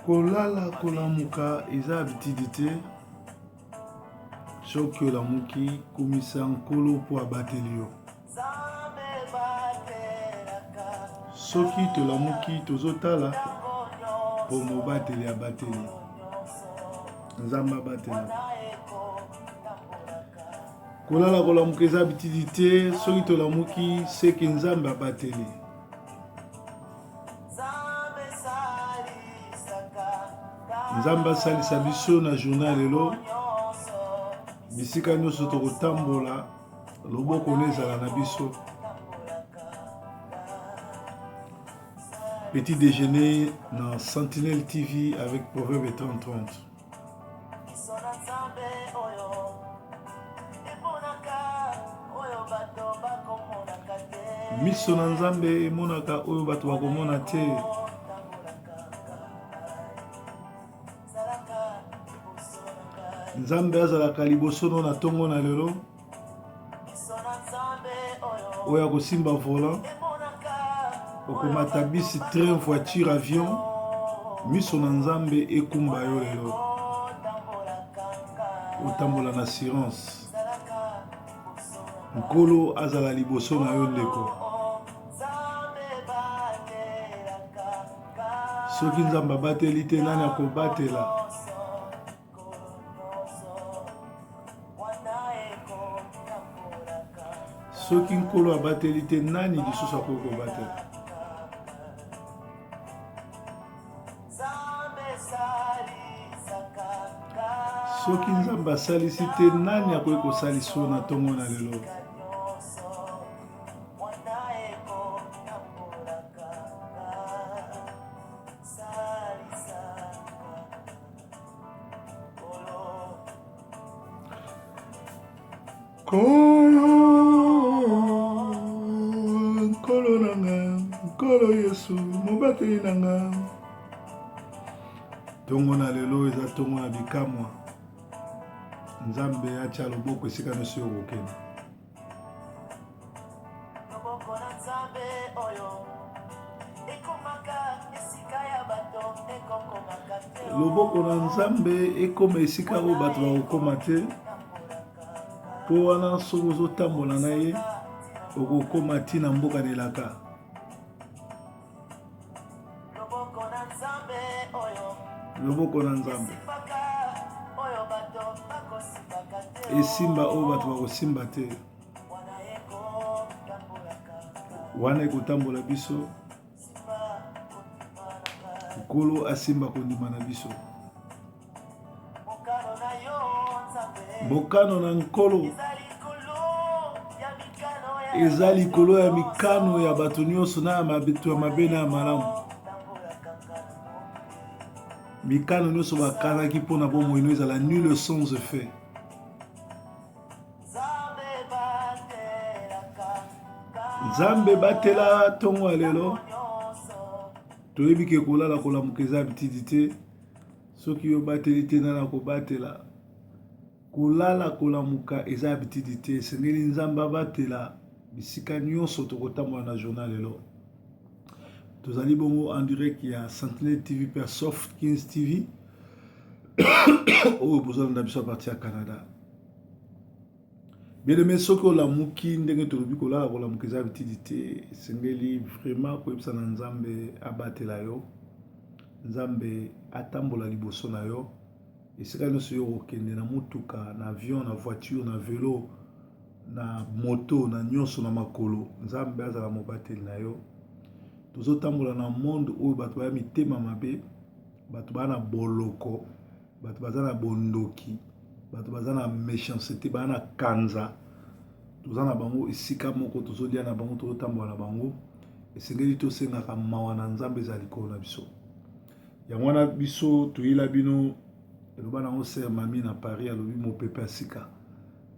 Kolala kolamuka eza habitude te. Soki olamuki kumisa Nkolo mpo abateli yo. Soki tolamuki tozotala mpo mobateli abateli. Nzambe abatela. Kolala kolamuka eza habitude te. Soki tolamuki seke Nzambe abateli. Nzambe asalisa biso na journée ya lelo, bisika nyonso tokotambola, loboko na ezala na biso. Petit déjeuner na Sentinelle TV avec Proverbe 30-30. Miso na Nzambe emonaka oyo bato bakomona te. Nzambe azalaka liboso no na ntongo na lelo. Oyo akosimba volant, okomata bisi, train, voiture, avion, miso na Nzambe ekumba yo lelo, otambola na assurance. Nkolo azala liboso na yo ndeko. Soki Nzambe abateli te, nani akobatela? Soki Nkolo abateli te, nani lisusu akoki kobatela? Soki Nzambe asalisi te, nani akoki kosalisa yo na ntongo na lelo? Nkolo, Nkolo na nga, Nkolo Yesu, mobateli na nga. Tongo na lelo eza tongo na bikamwa. Nzambe atya loboko esika nyonso yo okokende. Loboko na Nzambe oyo ekomaka esika ya bato ekokomaka te. Loboko na Nzambe ekoma esika oyo bato bakokoma te, mpo wana soki ozotambola na ye okokoma ti na mboka na elaka. Loboko na Nzambe oyo Loboko na Nzambe esimbaka oyo bato bakosimbaka te. Esimba oyo bato bakosimba te. Wana ekotambolaka. Wana ekotambola biso. Simba kondima na ngai. Nkolo asimba kondima na biso. Mokano na yo Nzambe. Mokano na Nkolo Eza likolo ya mikano eza likolo ya mikano ya bato nyonso na ya bato ya mabe na ya malamu. Mikano nyonso bakanaki mpo na bomoi no ezala nul sans effet. Nzambe batela ntongo ya lelo. Toyebi ke kolala kolamuka eza habitude te. Soki yo obateli te nani akobatela? Kolala kolamuka eza habitude te. Esengeli Nzambe abatela bisika nyonso tokotambola na journal lelo. Tozali bongo en direct ya Sentinelle TV pe ya Soft Kings TV oyo bozolanda biso a partir ya Canada. Bien aimé, soki olamuki ndenge tolobi kolala kolamuka eza habitude te, esengeli vraiment koyebisa na Nzambe abatela yo, Nzambe atambola liboso na yo esika nyonso yo okokende, na motuka, na avion, na voiture, na velo, na moto, na nyonso, na makolo, Nzambe azala mobateli na yo. Tozotambola na monde oyo bato baya mitema mabe, bato baya na boloko, bato baza na bondoki, bato baza na méchanceté, baya na kanza. Toza na bango esika moko, tozolia na bango, tozotambola na bango. Esengeli tosengaka mawa na Nzambe ezala likolo na biso. Yango wana biso toyela bino, eloba nango sœur Mami na Paris, alobi mopepe ya sika.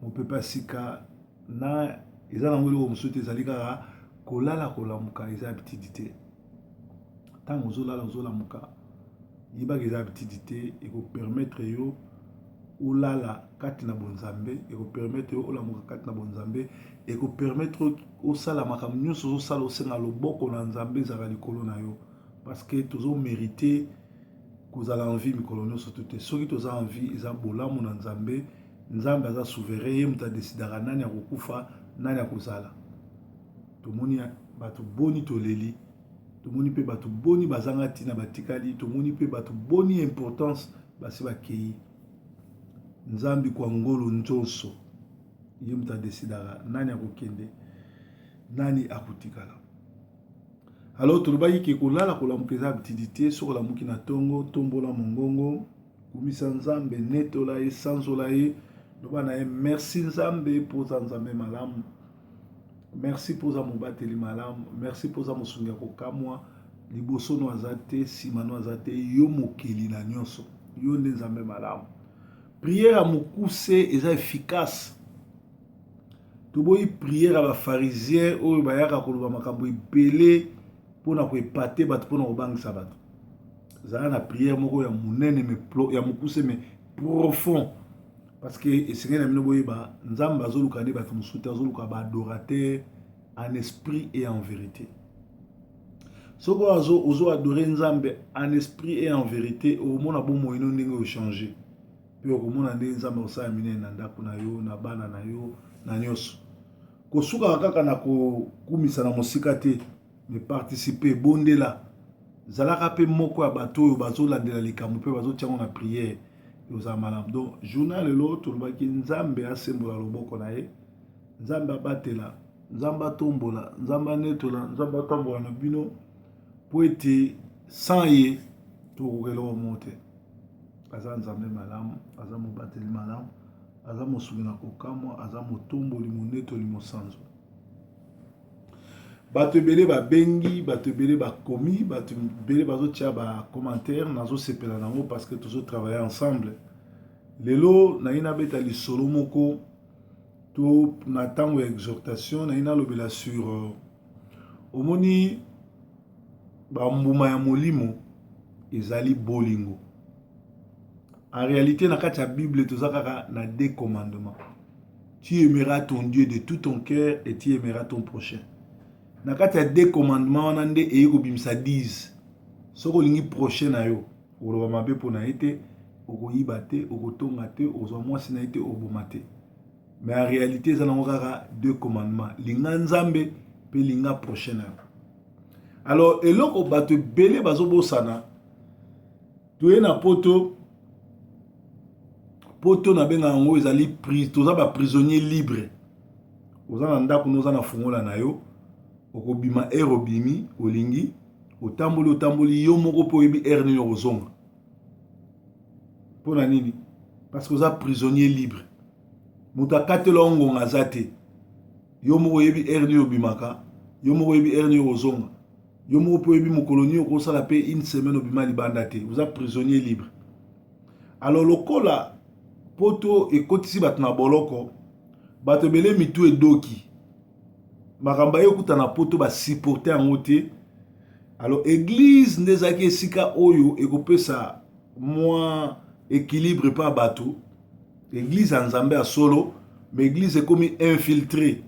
Mopepe ya sika na eza nango eloko mosusu te, ezali kaka kolala kolamuka, eza habitude te. Ntango ozolala ozolamuka, yebaka eza habitude te, ekopermettre yo olala kati na bonzambe, ekopermettre yo olamuka kati na bonzambe, ekopermettre osala makambo nyonso ozosala, osenga loboko na Nzambe ezalaka likolo na yo, parce que tozo mériter. kozala en vie mikolo nyonso to te. Soki toza en vie eza bolamu na Nzambe. Nzambe aza souverain, ye moto adesidaka nani akokufa, nani akozala. Tomoni bato boni toleli, tomoni mpe bato boni bazanga ntina batikali, tomoni mpe bato boni importance basi bakei. Nzambi kwa ngolo njonso, ye moto adesidaka nani akokende, nani akotikala. Alors tolobaki ke kolala kolamuka eza habitude te. Soki olamuki na tongo, tombola mongongo, kumisa Nzambe, netola ye, sanzola ye, loba na ye merci Nzambe mpo oza Nzambe malamu, merci mpo oza mobateli malamu, merci mpo oza mosungi ya kokamwa. Liboso no aza te, nsima no aza te, yo mokeli na nyonso, yo nde Nzambe malamu. Prière ya mokuse eza efficace. Toboyi prière ya ba pharisiens oyo bayaka koloba makambo ebele mpo na koepate bato, mpo na kobangisa bato. Zala na prière moko ya monene mais ya mokuse mais profond, parce que esengeli na bino boyeba Nzambe azoluka nde bato mosusu te, azoluka ba adorateur en esprit et en vérité. Soki ozo adorer Nzambe en esprit et en vérité, okomona bomoi no ndenge ochange, mpe okomona ndenge Nzambe akosala minene na ndako na yo, na bana na yo, na nyonso. Kosukaka kaka na kokumisa na mosika te, mais participer, bondela, zalaka mpe moko ya bato oyo bazolandela likambo mpe bazotia yango na prière, ekozala malamu. Donc journal lelo tolobaki Nzambe asembola loboko na ye, Nzambe abatela, Nzambe atombola, Nzambe anetola, Nzambe atambola na bino, mpo ete sans ye tokokoka eloko moko te. Aza Nzambe malamu, aza mobateli malamu, aza mosungi na kokamwa, aza motomboli, monetoli, mosanzo. Bato ebele babengi, bato ebele bakomi, bato ebele bazotia ba commentaire, nazosepela nango parce que tozo travailler ensemble. Lelo naye nabeta lisolo moko to na ntango ya exhortation, naye nalobela sur omoni bambuma ya molimo ezali bolingo. En réalité na kati ya Bible toza kaka na deux commandements. Tu aimeras ton Dieu de tout ton cœur et tu aimeras ton prochain. Na kati ya deux commandements wana nde eye kobimisa 10. Soki olingi prochain na yo, okoloba mabe mpo na ye te, okoyiba te, okotonga te, okozwa mwasi na ye te, okoboma te. Mais en réalité eza nango kaka deux commandements, linga Nzambe mpe linga prochain na yo. Alors eloko bato ebele bazobosana, toye na poto, poto nabenga yango ezali toza ba prisonnier libre. Oza na ndako no, oza na fungola na yo, okobima heure obimi, olingi otamboli, otamboli yo moko mpo oyebi heure nini okozonga. Mpo na nini? Parce que oza prisonnier libre. Moto akatela yo ngonga aza te. Yo moko oyebi heure nini obimaka, yo moko oyebi heure nini okozonga, yo moko mpe oyebi mokolo nini okosala mpe une semaine obima libanda te. Oza prisonnier libre. Alors lokola poto ekotisi bato na boloko, bato ebele mitu edoki, makambo aye okuta na poto basupporte yango te. Alors église nde ezalaki esika oyo ekopesa mwa équilibre epa bato. Église ya Nzambe ya solo, mais église ekomi infiltré.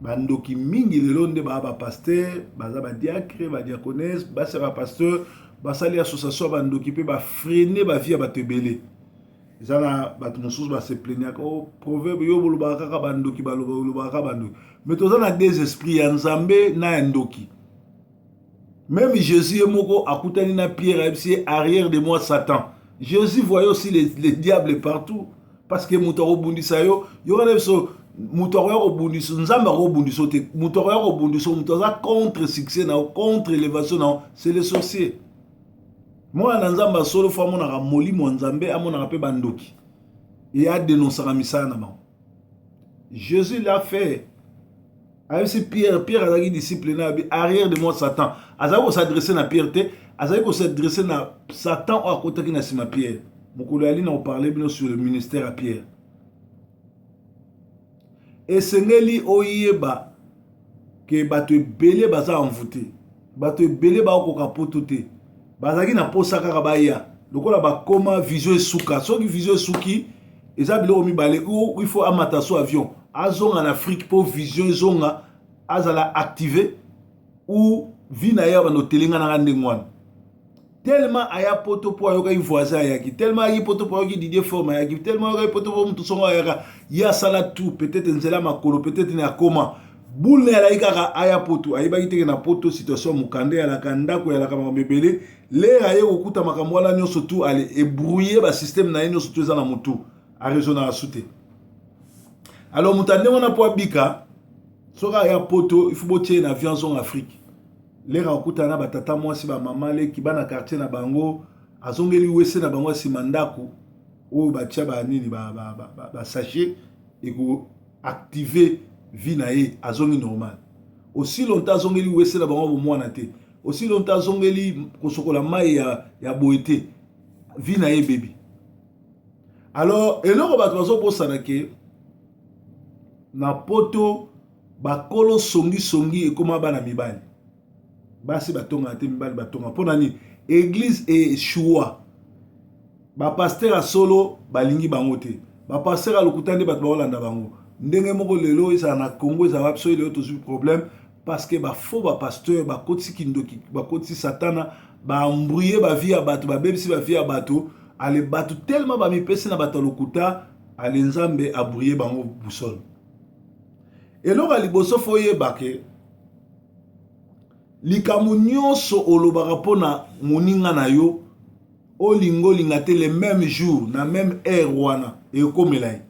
Bandoki mingi lelo nde baa ba pasteur, baza ba diacre, ba diaconesse, basi ya ba pasteur, basali association ya bandoki mpe ba freine ba vie ya bato ebele. Eza na bato mosusu ba se plaignaka, oh, proverbe yo bolobaka kaka bandoki, balobaka kaka bandoki. Mais toza na deux esprits, ya Nzambe na ya ndoki. Même Jésus ye moko akutani na Pierre, ayebisi ye arrière de moi Satan. Jésus voyait aussi les diables partout, parce que moto akobundisa yo, yo kana biso moto akoya kobundisa, Nzambe akobundisa yo te, moto akoya kobundisa yo, moto aza contre succès na yo, contre élévation na yo, c'est le sorcier. Mwana na Nzambe asolo fo amonaka molimo ya Nzambe, amonaka mpe bandoki et adénonçaka misala na bango. Jésus l'a fait. Ayebisi Pierre, Pierre azalaki disciple na abi arrière de moi Satan. Azalaki kosadresse na Pierre te, azalaki kosadresse na Satan oyo akotaki na nsima Pierre. Mokolo yali na koparle bino sur le ministère ya Pierre. Esengeli oyeba ke bato ebele baza envoûté, bato ebele bakokoka poto te, bazalaki na posa kaka baya lokola bakoma vision esuka. Soki vision esuki eza biloko mibale, ou il faut amata so avion azonga na Afrique po vision ezonga, azala activé, ou vie na ye abanda otelenganaka ndenge wana. Tellement aya poto mpo ayokaki voisin ayaki, tellement ayaki poto mpo ayoki Didier Forme ayaki, tellement ayokaki poto mpo moto songo ayaka, ye asala tout, peut-être nzela makolo, peut-être na akoma boule na alaki kaka aya poto. Ayebaki teke na poto situation ya mokanda eyalaka, ndako eyalaka, makambo ebele. Lere aye kokuta makambo wana nyonso tu, ale ebrouille basystème na ye nyonso tu eza na motu, araisonnaka su te. Alors moto ya ndenge wana mpo abika, soki aya poto, il faut botie na avion azonga Afrique. Lere akokutana na batata mwasi, bamama leki, bana quartier na bango, azongeli wese na bango ya nsima ndako oyo batia banini basachet, ekoactive vie na ye, azongi normal. Aussi longtemps azongeli wese na bango bomwana te, aussi longtemps azongeli kosokola mai ya boye te, vie na ye ebebi. Alors eloko bato bazobosana ke na poto bakolo songisongi ekóma bana mibali, basi batongaka te, mibali batonga. Mpo na nini? Église eshua, bapasteur ya solo balingi bango te, bapasteur ya lokuta nde bato baolanda bango. Ndenge moko lelo ezala na Congo, ezala wapi, soki lelo tozwi problème parce que bafaux bapasteur bakotisi kindoki, bakotisi satana, baembrouille bavie ya bato, babebisi bavie ya bato. Ale bato tellement bamipesi na bato ya lokuta, ale Nzambe abrouille bango boussole. Eloko ya liboso, faut oyeba ke likambo nyonso olobaka mpona moninga na yo, olinga olinga te, le même jour na même heure wana ekomela ye.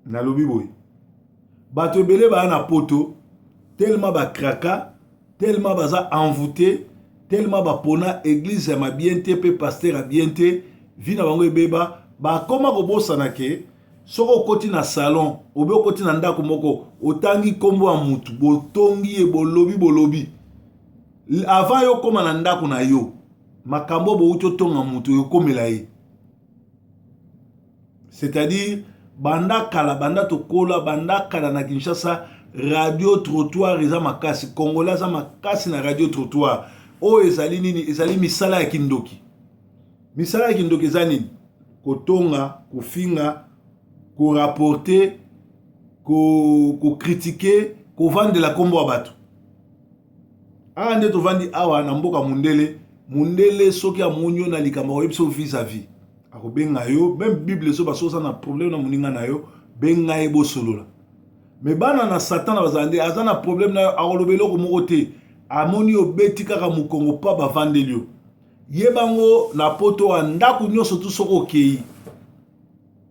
Nalobi boye, bato ebele baya na poto, tellement bakraka, tellement baza envoûté, tellement bapona église ya mabien te mpe pasteur ya bien te, vie na bango ebeba. Bakoma kobosana ke soki okoti na salon obe okoti na ndako moko, otangi nkombo ya mutu, botongi ye, bolobi bolobi, avant yo okóma na ndako na yo, makambo bouti otonga mutu ekomela ye. C'est-à-dire banda kala, banda tokola, banda kala na Kinshasa, radio trottoir eza makasi. Congolais aza makasi na radio trottoir. Oyo ezali nini? Ezali misala ya kindoki. Misala ya kindoki eza nini? Kotonga, kofinga, korapporter, kocritiquer, kovandela nkombo ya bato. Awa nde tovandi awa na mboka mundele. Mundele soki amoni yo na likambo, akoyebi so vis-à-vis, akobenga yo. Même Bible ezoba so oza na problème na moninga na yo, benga ye bosolola. Mais bana na Satan na bazala nde aza na problème na yo, akoloba eloko moko te. Amoni obeti kaka mokongo pa bavandeli yo. Yebango na poto ya ndako nyonso tu, soki okei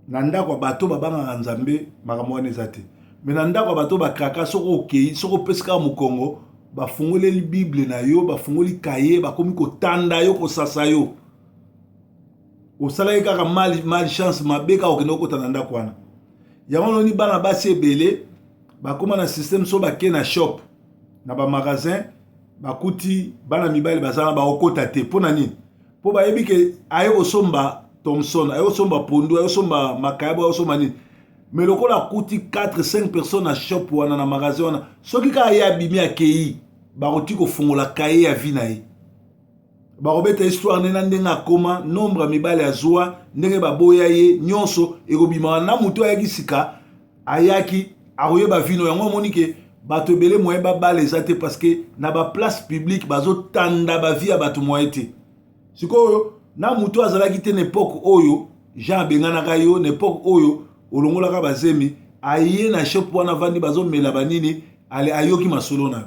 na ndako ya bato babangaka Nzambe, makambo wana eza te. Mais na ndako ya bato bakraka, soki okei, soki opesi kaka mokongo, bafungoleli Bible na yo, bafungoli kaye, bakomi kotanda yo, kosasa yo. Osalaki kaka mal, malchance mabe kaka okende okota na ndako wana. Yango noni bana basi ebele bakóma na système, so bake na shop, na bamagasin, bakuti bana mibali baza na, baokota te. Mpo na nini? Mpo bayebi ke aye kosomba thomson, aye kosomba pondu, aye kosomba makayabo, aye kosomba nini. Mais lokola akuti 4 5 personnes na shop wana, na magasin wana, soki kaka ye abimi akei, bakoki kofungola kaye ya vie na ye, bakobeta histoire nde na ndenge akoma, nombre ya mibali azwa, ndenge baboya ye, nyonso ekobimaka na motu ayaki sika, ayaki akoyeba vino yango. Omoni ke bato ebele moye babala eza te, parce que na baplace publique bazotanda bavie ya bato, moye te. Sikoyo na motu azalaki te na époque oyo Jean abenganaka yo, na époque oyo olongolaka bazemi, aye na shop wana, avandi, bazomela banini, ale ayoki masolo na yo.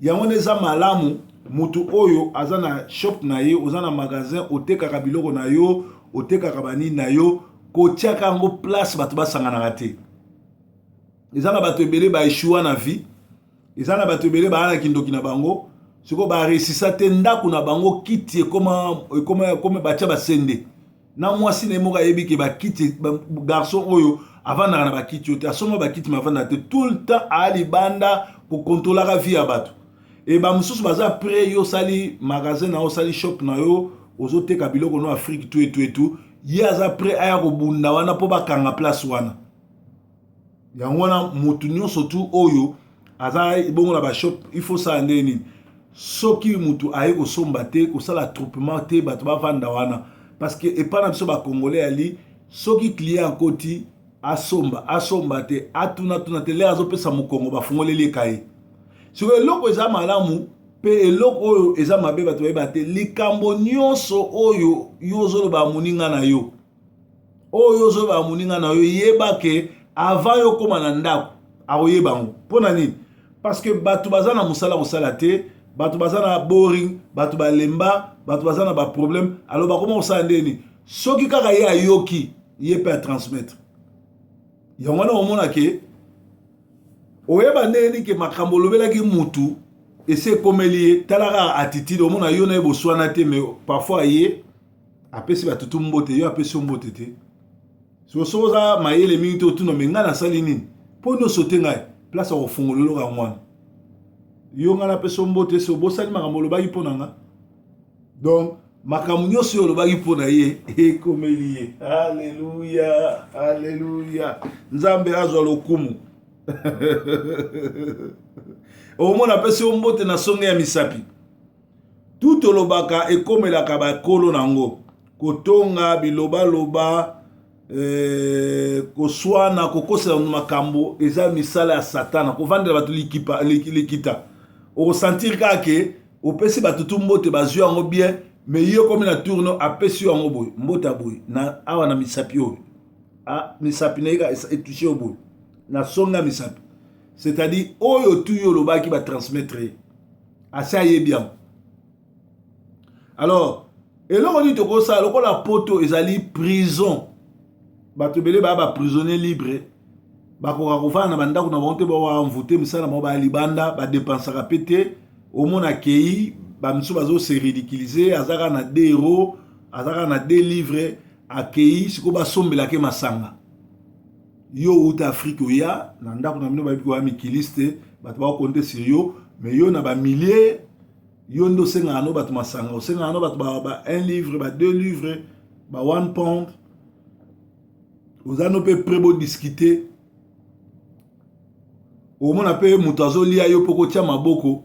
Yango wana eza malamu motu oyo aza na shop na ye, oza na magasin, otekaka biloko na yo, otekaka banini na yo, kotiaka yango place bato basanganaka te. Eza na bato ebele baeshua na vie, eza na bato ebele baa na kindoki na bango, sikoyo baresisa te. Ndako na bango, kiti ekoma ekoma ekoma batia basende na mwasi na ye moko. Ayebi ke bakiti, garçon oyo avandaka na bakiti oyo te, asomba bakiti mais avandaka te, tout le temps aa libanda kokontrolaka vie ya bato. E bamosusu baza prêt, yo osali magasin na yo, osali shop na yo, ozoteka biloko no Afrique tu etu etu, ye aza prêt aya kobunda wana mpo bakanga place wana. Yango wana motu nyonso tu oyo aza bongo na bashop, il faut sala ndenge nini? Soki motu aye kosomba te, kosala attroupement te, bato bavanda wana, parce que epai na biso bacongolais yali, soki client akoti, asomba asomba te, atunatuna te, lere azopesa mokongo, bafungoleli ekaye. Sikoyo eloko eza malamu mpe eloko oyo eza mabe bato bayeba te, likambo nyonso oyo yo ozoloba moninga na yo, oyo ozoloba moninga na yo, yeba ke avant yo okóma na ndako akoyeba yango. Mpo na nini? Parce que bato baza na mosala kosala te, bato baza na boring, bato balemba, bato baza na baproblème. Alors bakoma kosala ndeni? Soki kaka ye ayoki, ye mpe atransmettre yango wana. Omona ke oyeba ndenge nini ke makambo olobelaki mutu esi ekomeli ye. Tala kaka attitude, omona yo na ye boswana te, mais parfois ye apesi bato tu mbote, yo apesi yo mbote te. Soki oza mayele mingi te, otuna: me ngai nasali nini mpo nyonso te? Ngai place ya kofungola eloko yango wana. Yo, ngai napesi yo mbote, esi obosani makambo olobaki mpo na nga. Donc makambo nyonso oyo olobaki mpo na ye ekomeli ye. Alleluya, alleluya, Nzambe azwa lokumu. Omona apesi yo mbote na songe ya misapi. Tu tolobaka ekomelaka bakolo nango, kotonga bilobaloba, koswana, kokosela makambo, eza misala ya Satana. Kovandela bato likipa, likita, okosentir kaka ke opesi bato tu mbote, bazwi yango bien, mais ye okomi na tourno, apesi yo yango boye, mbote ya boye na awa na misapi oyo, ah, misapi na ye etouche yo boye na songa misapi. C'est-à-dire oyo tu yo olobaki, batransmettre ye, asi ayebi yango. Alors eloko nini tokosala? Lokola poto ezali prison, bato ebele baya baprisonnier libre, bakoka kofanda na bandako na bango te, bawa mvute misala na bango, baya libanda, badépensaka mpe te. Omona akei, bamisusu bazose ridiculiser, aza kaka na 2 euro, aza kaka na 2 livre. Akei sikoyo, basombelaka masanga. Yo outa Afrique, oya na ndako na bino, bayebi koya mikiliste, bato bakocompter sur yo, mais yo na bamilliers, yo nde osengaka no bato masanga, osengaka no bato ba 1 livre, ba 2 livre, ba 1 pound. Oza no mpe prêt bodiscuter. Omona mpe moto azolia yo mpo kotia maboko,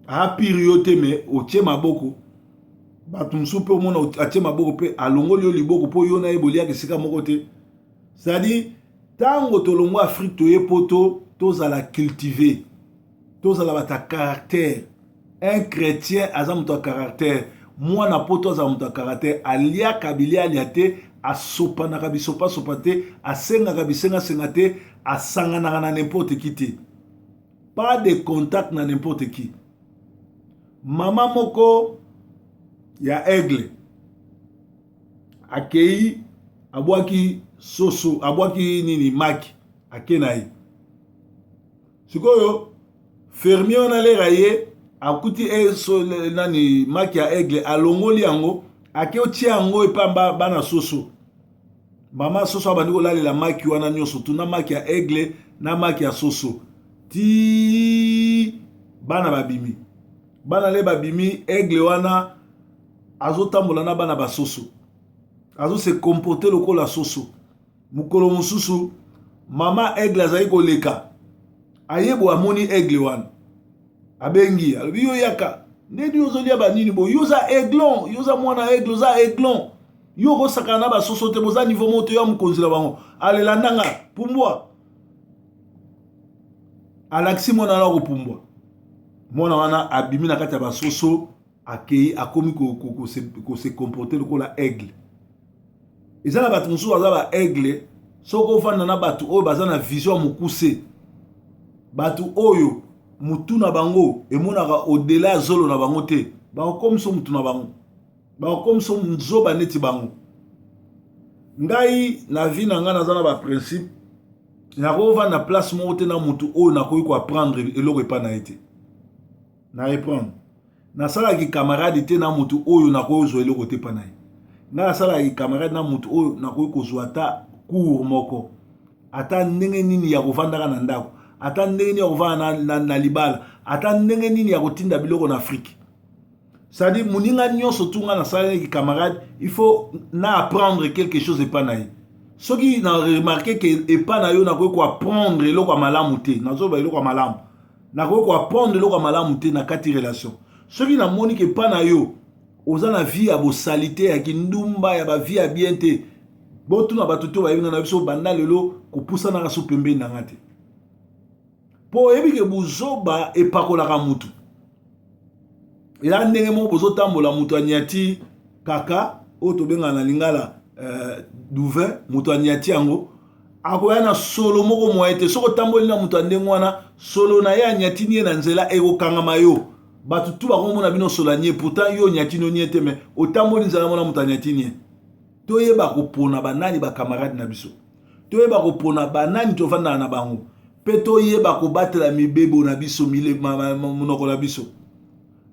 apire yo te, me otie maboko. Bato mosusu mpe omona atie maboko mpe alongoli yo liboko, mpo yo na ye boliaka esika moko te. C'est-à-dire ntango tolongwa Afrique, toye poto, tozala cultivé, tozala bato ya caractère. Un chrétien aza moto ya caractère. Mwana poto azala moto ya caractère, aliaka bilialia te, asopanaka bisopasopa te, asengaka bisengasenga te, asanganaka na n'importe qui te, pas de contact na n'importe qui. Mama moko ya aigle akei, abwaki soso, abwaki nini, maki, ake na ye. Sikoyo fermier wana lera ye akuti eso nani, maki ya aigle, alongoli yango, ake otia yango epa bana soso. Mama soso abandi kolalela maki wana nyonso, tuna maki ya aigle na maki ya soso ti bana babimi. Bana le babimi, aigle wana azotambola na bana basoso, azose comporter lokola soso. Mokolo mosusu mama aigle azali koleka, ayebo amoni aigle wana, abengi, alobi: "Yo yaka, ndeni ozolia banini boye? Yo oza aiglon, yo oza mwana aigle, oza aiglon, yo okosakana na basoso te, boza niveau moko te, yo ya mokonzi na bango." Alela ndanga pumbwa, alakisi mwana wana kopumbwa. Mwana wana abimi na kati ya basoso, akei, akomi kose comporter lokola aigle. Eza na bato mosusu baza ba aigle. Soki ofanda na bato oyo baza na vision ya mokuse, bato oyo mutu na bango emonaka au-delà ya zolo na bango te, bakokomisa mutu na bango, bakokomisa nzoba neti bango. Ngai na vie na ngai naza na baprincipe: nakovanda place moko te na mutu oyo nakoki koapprendre eloko epai na ye te. Na reprendre: nasalaki camarade te na mutu oyo nakoki kozwa eloko te epai na ye. Ngai nasalaki camarade na mutu oyo nakoki kozwa ata cours moko, ata ndenge nini ya kovandaka na ndako, ata ndenge nini ya kovanda na libala, ata ndenge nini ya kotinda biloko na Afrique. C'est-à-dire moninga nyonso tu nga nasalaki camarade, il faut na apprendre quelque chose epai na ye. Soki na remarquer ke epai na yo nakoki koapprendre eloko ya malamu te, nazoba eloko ya malamu, nakoki koapprendre eloko ya malamu te na kati relation. Soki namoni ke epai na yo oza na vie ya bosali te, ya kindumba, ya bavie ya bien te, botuna bato to bayebi nga na biso, banda lelo kopusanaka so pembeni na nga te. Mpo oyebi ke buzoba epakolaka mutu. Eza ndenge moko bozotambola mutu anyati kaka oyo tobengaka na lingala euh, duvin, mutu anyati yango akoya na solo moko moye te. Soki otamboli na moto ya ndenge wana, solo na ye anyati nie na nzela ekokangama yo. Bato tu bakomona bino solo ya nie, pourtant yo onyati no nie te, mais otamboli nzela mona moto anyati nie. Toyeba kopona banani ba camarade na biso, toyeba kopona banani tovandaka na bango, mpe toyeba kobatela mibebo na biso, monoko na biso.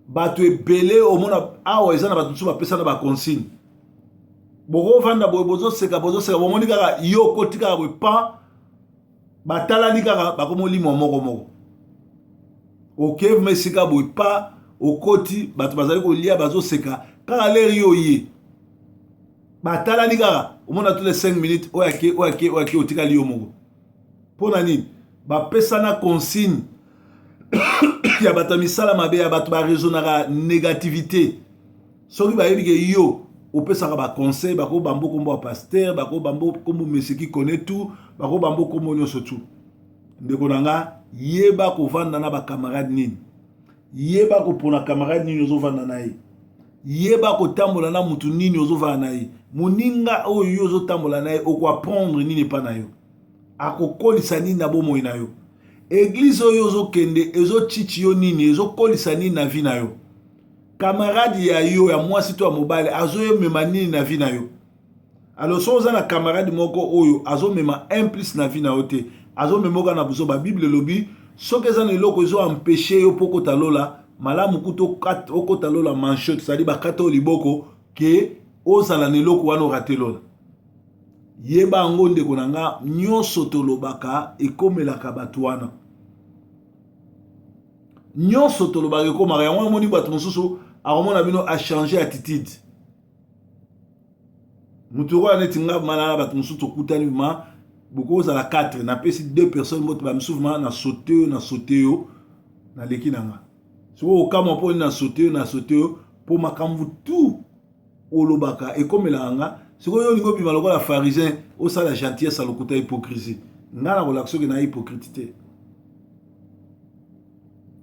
Bato ebele omona awa eza na bato mosusu bapesana ba consigne. Bokovanda boye, bozoseka bozoseka, bomoni kaka yo okoti kaka boye pan, batalani kaka bakomolimwa moko moko. Okevma esika boye pa okoti, bato bazali kolia bazoseka kaka leri yo ye batalani kaka, omona tous les 5 minutes oyo ake oyo ake oyo ake, otikali yo moko. Mpo na nini? Bapesana consigne ya bato ya misala mabe, ya bato baraisonnaka négativité. Soki bayebi ke yo opesaka ba conseil, bakobamba kombo ya pasteur, bakobamba kombo monsieur qui connaît tout, bakobamba kombo nyonso tout. Ndeko na nga, yeba kovanda na ba camarade nini, yeba kopona camarade nini ozovanda na ye, yeba kotambola na mutu nini ozovanda na ye. Moninga oyo yo ozotambola na ye, okoapprendre nini epa na yo, akokolisa nini na bomoi na yo. Eglise oyo ozokende ezochichi yo nini, ezokolisa nini na vie na yo. Camarade ya yo ya mwasi to ya mobali azoyemema nini na vie na yo. Alors soki oza na camarade moko oyo azomema un plus na vie na yo te, azomema oka na buzoba, Bible elobi soki eza na eloko ezo empêcher yo mpo okota lola, malamu kutu okota lola manchot, c'est-à-dire bakata yo liboko ke ozala na eloko wana orate lola. Yeba yango ndeko na nga, nyonso tolobaka ekomelaka bato wana. Nyonso tolobaka ekomaka yango. Omoni bato mosusu akomona bino achanger attitude. Moto oyo neti nga mana na bato mosusu tokutani ma bokozala 4, napesi 2 personnes mbote, bamisusu ma na saute yo, na saute yo, naleki na nga. Soki okamwa mpo na saute yo, na saute yo mpo makambo tout olobaka ekomelaka nga. Sikoyo yo olingi obima lokola pharisien, osala gentillesse ya lokuta, hypocrisie. Nga na kolakisa soki na hypocrite te.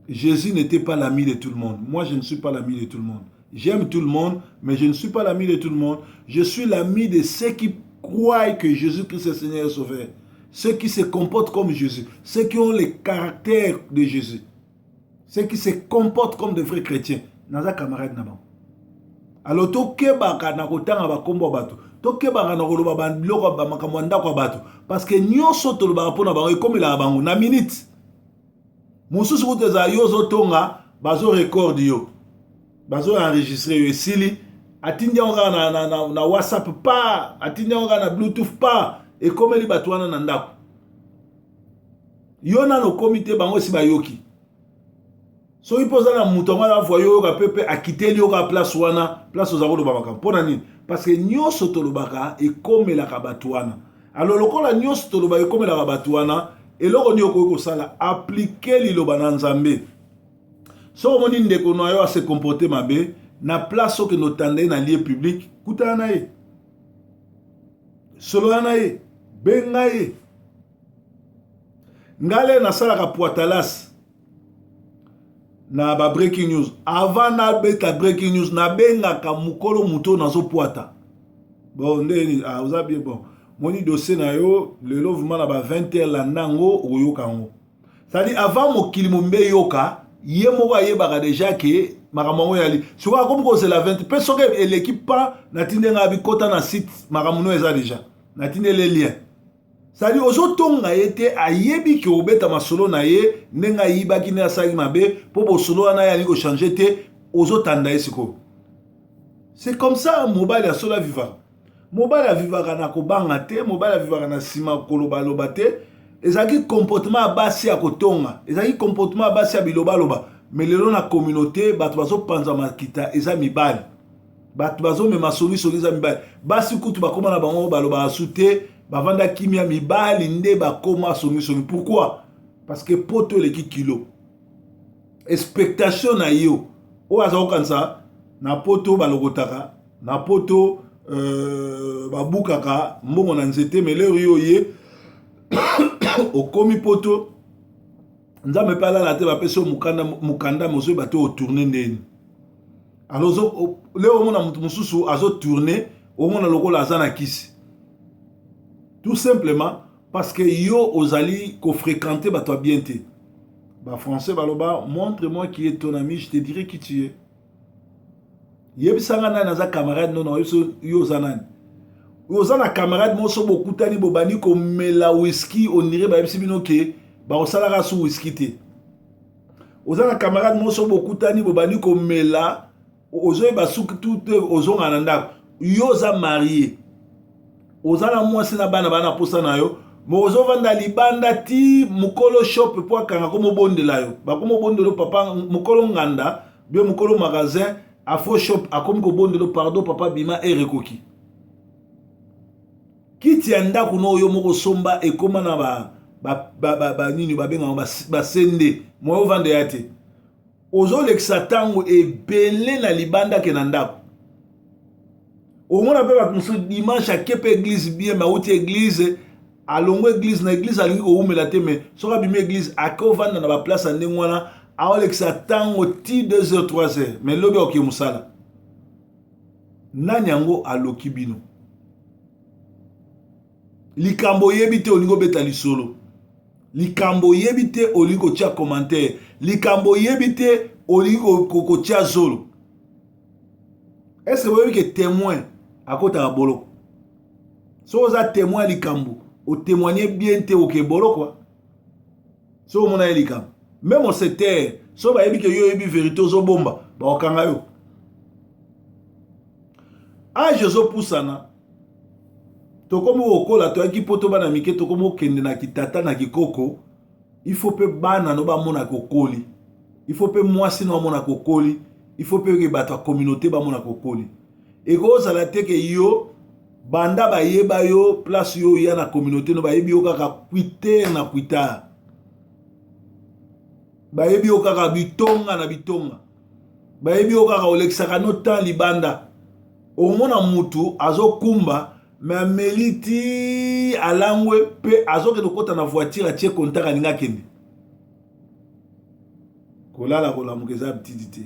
Jésus n'était pas l'ami de tout le monde. Moi, je ne suis pas l'ami de tout le monde. J'aime tout le monde, mais je ne suis pas l'ami de tout le monde. Je suis l'ami de ceux qui croient que Jésus-Christ est Seigneur et Sauveur. Ceux qui se comportent comme Jésus. Ceux qui ont le caractère de Jésus. Ceux qui se comportent comme de vrais chrétiens. Naza camarade na bango. Alors tokebaka na kotanga bakombo ya bato, tokebaka na koloba biloko ya makambo ya ndako ya bato, parce que nyonso tolobaka mpona bango ekomelaka bango na minute mosusu. Kutu ezala yo ozotonga, bazo record yo, bazo enregistre yo, esili, atindi yango kaka na WhatsApp pa, atindi yango kaka na Bluetooth pa, ekomeli bato wana na ndako. Yo nano okomi te, bango esi bayoki. Soki mpo oza na moto yango aza voye oyoka mpe mpe akiteli yo kaka place wana, place oza koloba makambo. Mpo na nini? Parce que nyonso tolobaka ekomelaka bato wana. Alors lokola nyonso tolobaka ekomelaka bato wana, eloko nini okoki kosala? Aplike liloba na Nzambe. Soki omoni ndeko na yo ase comporte mabe, na place okende otanda ye na lieu public, kutana na ye, solola na ye, benga ye. Ngale nasalaka poitalas na ba breaking news. Avant nabeta breaking news, nabengaka mokolo moto oyo nazopwata. Bon, ndeni ah, oza bien. Bon, moni dossier na yo lelo vraiment na ba 20 heures, landa yango, okoyoka yango. C'est-à-dire avant mokili mombe yoka, ye moko ayebaka déjà ke makambo yango yali. Sikoyo akomi kozela 20 mpe soki eleki pa, natindi nga bikota na site, makambo no eza déjà, natindeli lien. C'est-à-dire ozotonga ye te, ayebi ke obeta masolo na ye ndenge ayibaki, ndenge asalaki mabe, mpo bosolo wana ye alingi kochange te, ozotanda ye sikoyo. C'est comme ça mobali ya solo avivaka. Mobali avivaka na kobanga te, mobali avivaka na nsima kolobaloba te. Ezalaki comportement ya basi ya kotonga, ezalaki comportement ya basi ya bilobaloba. Mais lelo na communauté bato bazopanza makita eza mibali, bato bazomema songisongi eza mibali. Basi kutu bakóma na bango balobaka su te, bavanda kimia. Mibali nde bakóma songisongi. Pourquoi? Parce que poto eleki kilo. Expectation na yo oyo aza kokanisa na poto balokotaka na poto, babukaka mbongo na nzete. Mais lero yo ye okomi poto. Nzambe mpe alala te, bapesi yo mokanda, mokanda me ozoyeba te otourne ndeni. Alors leo omona moto mosusu azotourne, omona lokola aza na kisi, tout simplement parce que yo ozali kofréquente bato ya bien te. Bafrançais baloba: "Montre moi qui est ton ami, je te dirai qui tu es." Yebisanga nani aza camarade. Nono yo oza nani? Oza na camarade moko so bokutani, bobandi komela whisky, ondire bayebisi bino ke bakosalaka su whisky te. Oza na camarade moko so bokutani, bobandi komela, ozoyeba suki tu te, ozonga na ndako. Yo oza marie, oza na mwasi na bana, bana posa na yo, me ozovanda libanda ti mokolo shop mpo akanga komobondela yo, bakomobondela yo papa mokolo nganda bien, mokolo magasin afro shop akomi kobondela: "Pardon papa, bima, ere ekoki." Kiti ya ndako no oyo moko somba ekóma na banini babengaka basende, moyo ovanda ya te. Ozolekisa ntango ebele na libanda ke na ndako. Omona mpe bato mosusu, dimanche ake mpe église bien, me auti église, alongwa église, na église alingi kowumela te, me soki abimi église, ake ovanda na baplace ya ndenge wana, aolekisa ntango ti 2 heures, 3 heures, me lobi akoke mosala. Nani yango aloki bino? Likambo oyebi te, olingi obeta lisolo. Likambo oyebi te, olingi kotia commentaire. Likambo oyebi te, olingi kotia zolo. Est-ce boyebi ke témoin akotaka boloko? Soki oza témoin ya likambo, otémoigne bien te, oke boloko. Soki omona ye likambo, même osetere, soki bayebi ke yo oyebi vérité, ozobomba, bakokanga yo. Age ezopusana, tokomi kokola, toyaki mpo to bana mike, tokomi kokende na kitata na kikoko. Il faut mpe bana no bamona kokoli, il faut mpe mwasi no amona kokoli, il faut mpe bato ya communauté bamona kokoli. Ekozala te ke yo banda bayeba yo, place yo oya na communauté no, bayebi yo kaka cuiteur na cuitard, bayebi yo kaka bitonga na bitonga, bayebi yo kaka olekisaka no temps libanda. Omona mutu azokumba, me ameli ti alangwe, mpe azokende kokɔta na voiture, atie contact, alingi akende kolala. Kolamuka eza habitude te,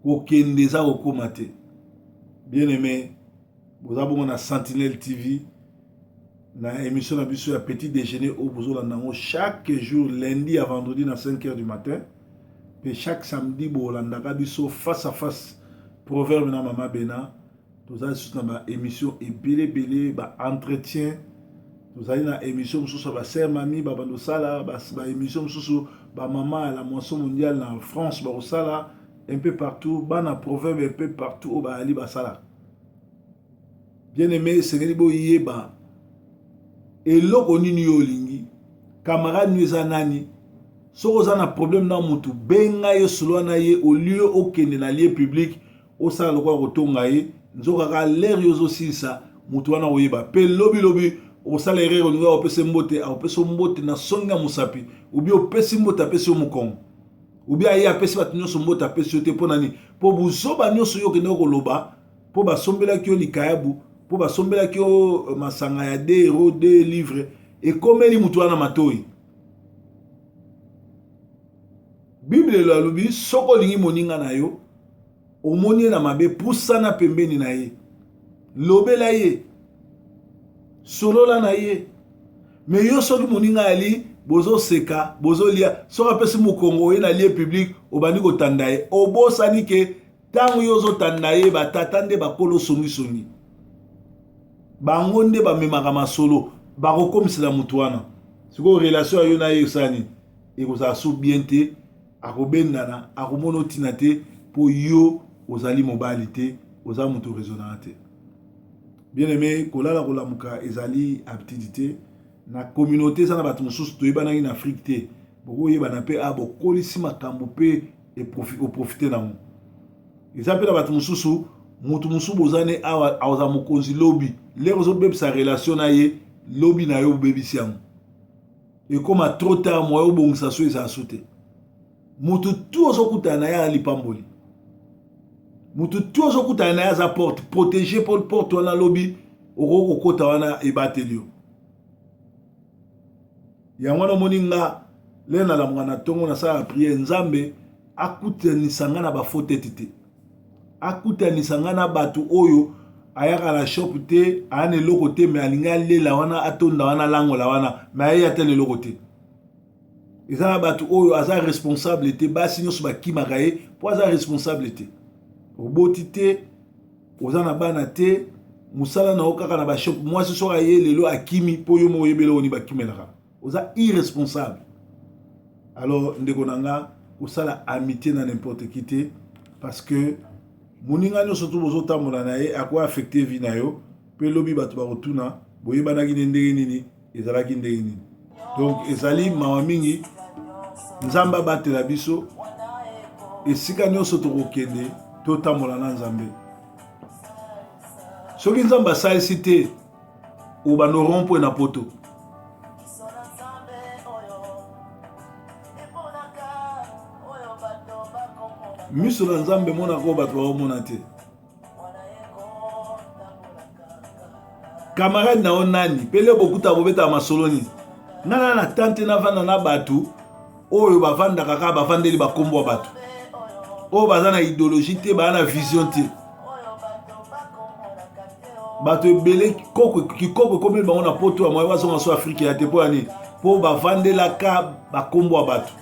kokende eza kokóma te. Bien aimé, boza bongo na Sentinelle TV, na émission na biso ya petit déjeuner oyo bozolanda yango chaque jour, lundi à vendredi na 5 heures du matin, mpe chaque samedi bolandaka biso face à face, proverbe na mama Bena. Toza lisusu na baémission ebele ebele, baentretien. Tozali na émission mosusu ya basœur mami babanda kosala baémission mosusu, bamama ya la Moisson mondiale na France bakosala un peu partout, bana proverbe un peu partout oyo bayali basalaka. Bien aimé, esengeli boyeba eloko nini yo olingi, camarade no eza nani. Soki oza na problème na motu, benga ye, solola na ye, au lieu okende na lieu public osala lokola kotonga ye. Nzokaka lere yo ozosilisa motu wana, koyeba mpe lobilobi okosala erreur. Olingi akopesa mbote, akopesa mbote na songi ya mosapi, obi opesi mbote, apesi yo mokongo, obi aye apesi bato nyonso mbote, apesi yo te. Mpo na nini? Mpo buzoba nyonso yo okende koloba, mpo basombelaki yo likayabu, mpo basombelaki yo masanga ya 2 euro, 2 livre, ekomeli motu wana matoi. Bible elo alobi: soki olingi moninga na yo, omoni ye na mabe, pusana pembeni na ye, lobela ye, solola na ye. Me yo, soki moninga ali, bozoseka, bozolia, soki apesi mokongo, oye na lieu public, obandi kotanda ye, obosani ke ntango yo ozotanda ye, batata nde bakolo songisongi, bango nde bamemaka masolo, bakokomisela motu wana. Sikoyo relation ya yo na ye esala nini? Ekozala so bien te. Akobendana, akomona otina te, mpo yo ozali mobali te, oza moto raisonnaka te. Bien aimé, kolala kolamuka ezali habitude te. Na communauté eza na bato mosusu toyebanaki na Afrique te, bokoyebana mpe a bokolisi makambo mpe oprofite nango. Eza mpe na bato mosusu, motu mosusu boza ne awa, aza mokonzi lobi, lere ozobebisa relation na ye, lobi na yo obebisi yango, ekóma trop tard, moya obongisa so ezala so te. Motu tu ozokutana na ye aza lipamboli, motu tu ozokutana na ye aza porte protégé, mpo porte wana lobi okoki kokota wana, ebateli yo. Yango wana omoni nga Lelo nalamuka na tongo nasalaka prière Nzambe akutanisa nga na ba faux tete te. Akutanisa nga na bato oyo ayaka na shop te, aya na eloko te mais alingi alela wana atonda wana alangola wana mais aye ata na eloko te. Eza na bato oyo aza responsable te, basi nyonso bakimaka ye mpo aza responsable te. Oboti te, oza na bana te, mosala na yo kaka na ba shop. Mwasi soki aye lelo akimi mpo yo moko oyebi eloko nini bakimelaka. Oza irresponsable. Alors ndeko na nga kosala amitié na n'importe qui te parce que moninga nyonso tu bozotambola na ye ako affecte vie na yo mpe lobi bato bakotuna boyebanaki ne ndenge nini ezalaki ndenge nini. Donc ezali mawa mingi. Nzambe abatela biso esika nyonso tokokende totambola na Nzambe. Soki Nzambe asalisi te obanda rond-point na poto. Miso na Nzambe emonaka oyo bato baomona te. Camarade na yo nani mpe leo bokuta bobetaka masolo nini? Nga na na tante navanda na bato oyo bavandaka kaka bavandeli bakombo ya bato oyo baza na idéologie te, baza na vision te. Bato ebele kikoko ekomeli bango na poto ya moye bazonga so Afrika ya te. Mpo ya nini? Mpo bavandelaka bakombo ya bato.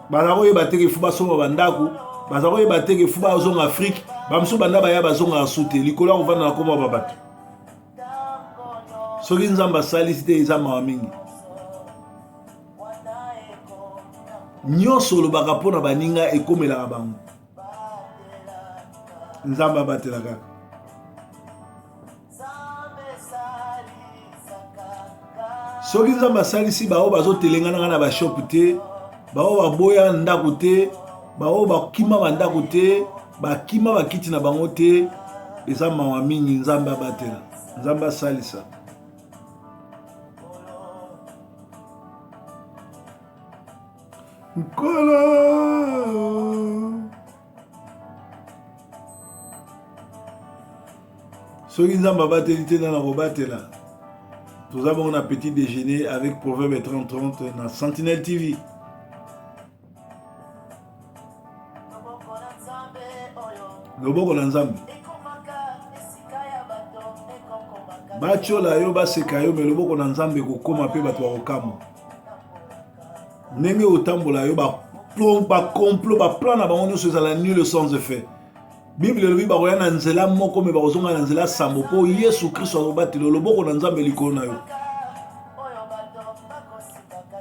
Baza koyeba te ke fu basomba bandako, baza koyeba te ke fu bazonga Afrike. Bamosusu banda baya bazongaka su te likolo ya kovanda na kombo ya bato. Soki Nzambe asalisi te eza mawa mingi. Nyonso olobaka mpo na baninga ekomelaka bango. Nzambe abatela kaka. Soki Nzambe asalisi baoyo bazotelenganaka na bashop te, baoyo baboya ndako te, baoyo bakima bandako te, bakima bakiti na bango te, eza mawa mingi. Nzambe abatela, Nzambe asalisa. Nkolo soki Nzambe abateli te, nana kobatela. Toza bongo na petit déjeuner avec Proverbe 30-30 na Sentinelle TV. Loboko na Nzambe batiola yo, baseka yo, me loboko na Nzambe ekokoma mpe bato bakokamwa ndenge otambola yo. Bacomplot, baplan na bango nyonso ezala nul, sans effet. Bible elobi bakoya na nzela moko me bakozonga na nzela sambo, mpo Yesu Kristo akobatela. Loboko na Nzambe likolo na yo.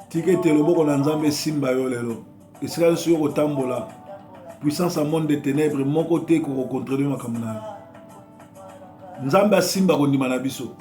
Tika ete loboko na Nzambe esimba yo lelo esika nyonso yo kotambola. Puissance ya monde de ténèbres moko te kokokontrole makambo na yo. Nzambe asimba kondima na biso.